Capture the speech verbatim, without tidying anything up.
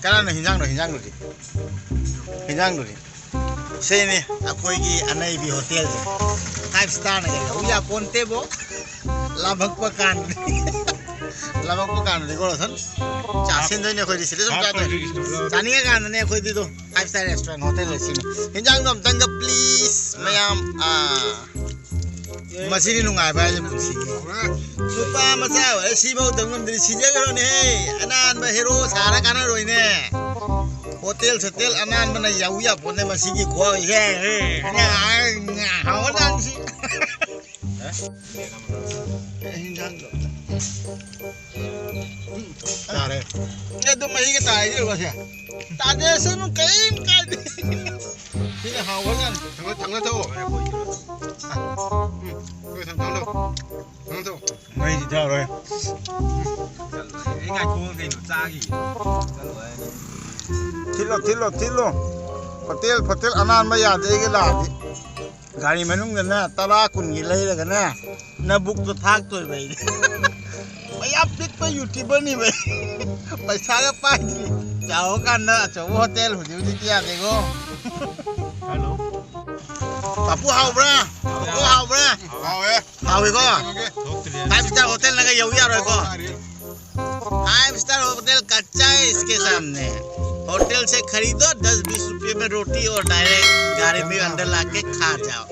ꯀꯅꯥꯅꯣ ꯍꯤꯟꯖꯥꯡꯗꯣ? ꯍꯤꯟꯖꯥꯡꯗꯨꯗꯤ? ꯍꯤꯟꯖꯥꯡꯗꯨꯗꯤ? ꯁꯤꯅꯤ ꯑꯩꯈꯣꯏꯒꯤ ꯑꯅꯩꯕꯤ ꯍꯣꯇꯦꯜꯁꯦ꯫ ꯐꯥꯏꯚ ꯁ꯭ꯇꯥꯔꯅ ꯀꯩ ꯂꯧ ꯌꯥꯄꯣꯟꯇꯦꯕꯣ꯫ ꯂꯥꯝꯃꯛꯄ ꯀꯥꯟꯗꯗꯤ꯫ ꯂꯥꯝꯃꯛꯄ ꯀꯥꯟꯗꯗꯤꯀꯣ, ꯔꯣꯁꯟ? ꯆꯥꯁꯤꯟꯗꯣꯏꯅꯦ ꯑꯩꯈꯣꯏꯗꯤ꯫ ꯁꯤꯗ ꯁꯨꯝ ꯆꯥꯗꯣꯏꯅꯦ꯫ ꯆꯥꯅꯤꯡꯉꯀꯥꯟꯗꯅꯦ ꯑꯩꯈꯣꯏꯗꯤ ꯑꯗꯨꯝ ꯐꯥꯏꯚ ꯁ꯭ꯇꯥꯔ ꯔꯦꯁꯇꯨꯔꯦꯟ ꯍꯣꯇꯦꯜ ꯂꯩꯁꯤꯅꯦ꯫ ꯍꯤꯟꯖꯥꯡꯗꯣ ꯑꯝꯇꯪꯒ ꯄ꯭ꯂꯤꯁ ꯃꯌꯥꯝ꯫ ꯑꯥ꯫ ꯃꯁꯤꯗꯤ ꯅꯨꯡꯉꯥꯏꯕ ꯍꯥꯏꯁꯦ ꯄꯨꯟꯁꯤꯅꯤ꯫ ꯅꯨꯄꯥ ꯃꯆꯥ ꯑꯣꯏꯔ ꯁꯤꯐꯥꯎ ꯇꯧ ꯉꯝꯗ꯭ꯔꯗꯤ ꯁꯤꯖꯈ꯭ꯔꯣꯅꯦꯍꯦ꯫ ꯑꯅꯥꯟꯕ ꯍꯦꯔꯣ ꯁꯥꯔ ꯀꯥꯟꯅꯔꯣꯏꯅꯦ꯫ ꯍꯣꯇꯦꯜ ꯁꯣꯇꯦꯜ ꯑꯅꯥꯟꯕꯅ ꯌꯥꯎ ꯌꯥꯄꯣꯠꯅꯦ ꯃꯁꯤꯒꯤ ꯈꯨꯍꯥꯎꯁꯦ꯫ ꯍꯥꯎꯍꯜꯂꯛꯑꯅꯤ ꯁꯤ꯫ ꯍꯤꯟꯖꯥꯡꯗꯣ꯫ ꯆꯥꯔꯦ꯫ ꯑꯦ, ꯑꯗꯨꯝ ꯃꯍꯤꯒ ꯇꯥꯔꯤꯁꯦ ꯌꯦꯡꯉꯣꯁꯦ꯫ ꯇꯥꯖꯔꯁꯅꯨ, ꯀꯔꯤꯝ ꯀꯥꯏꯗꯦ꯫ ꯁꯤꯅ ꯍꯥꯎꯕꯖꯥꯠꯅꯤ꯫ ꯊꯪꯅ, ꯊꯪꯅ ꯊꯣꯛꯑꯣ꯫ ꯎꯝ, ꯊꯪꯅ ꯊꯣꯛꯑꯣ꯫ ꯊꯪꯅ ꯊꯣꯛꯑꯣ꯫ ꯃꯩꯗꯤ ꯊꯥꯔꯣꯏ꯫ ꯑꯩ ꯉꯥꯏꯈꯣ ꯀꯩꯅꯣ ꯆꯥꯈꯤꯒꯦ꯫ ꯊꯤꯠꯂꯣ, ꯊꯤꯠꯂꯣ, ꯊꯤꯠꯂꯣ꯫ ꯍꯣꯇꯦꯜ, ꯍꯣꯇꯦꯜ ꯑꯅꯥꯟꯕ ꯌꯥꯗꯦ ꯑꯩꯒꯤ ꯂꯥꯛꯑꯗꯤ꯫ ꯒꯥꯔꯤ ꯃꯅꯨꯡꯗꯅ ꯇꯔꯥ ꯀꯨꯟꯒꯤ ꯂꯩꯔꯒꯅꯦ, ꯅꯕꯨꯛꯇꯣ ꯊꯥꯛꯇꯣꯏꯕ ꯑꯩꯗꯤ꯫ ꯃꯌꯥꯝ ꯄꯤꯛꯄ ꯌꯨꯇ꯭ꯌꯨꯕꯔꯅꯤꯕ ꯑꯩ꯫ ꯄꯩꯁꯥꯒ ꯄꯥꯏꯗ꯭ꯔꯤ꯫ ꯆꯥꯎꯔꯀꯥꯟꯗ ꯑꯆꯧꯕ ꯍꯣꯇꯦꯜ ꯍꯧꯖꯤꯛ ꯍꯧꯖꯤꯛꯇꯤ ꯌꯥꯗꯦꯀꯣ꯫ ꯍꯜꯂꯣ꯫ ꯄꯥꯄꯨ ꯍꯥꯎꯕ꯭ꯔꯥ? ꯄꯥꯄꯨ ꯍꯥꯎꯕ꯭ꯔꯥ? ꯍꯥꯎꯋꯦ꯫ ꯍꯥꯎꯋꯦꯀꯣ? ꯊꯣꯛꯇ꯭ꯔꯤ꯫ ꯐꯥꯏꯚ ꯁ꯭ꯇꯥꯔ ꯍꯣꯇꯦꯜꯅꯒ ꯌꯧ ꯌꯥꯔꯣꯏꯀꯣ? ꯐꯥꯏꯚ ꯁ꯭ꯇꯥꯔ ꯍꯣꯇꯦꯜ ꯀꯆꯥ ꯏꯁꯀꯦ ꯁꯥꯝꯅꯦ꯫ होटल से खरीदो दस बीस रुपए में रोटी और डायरेक्ट गाड़ी में अंदर लाके खा जाओ।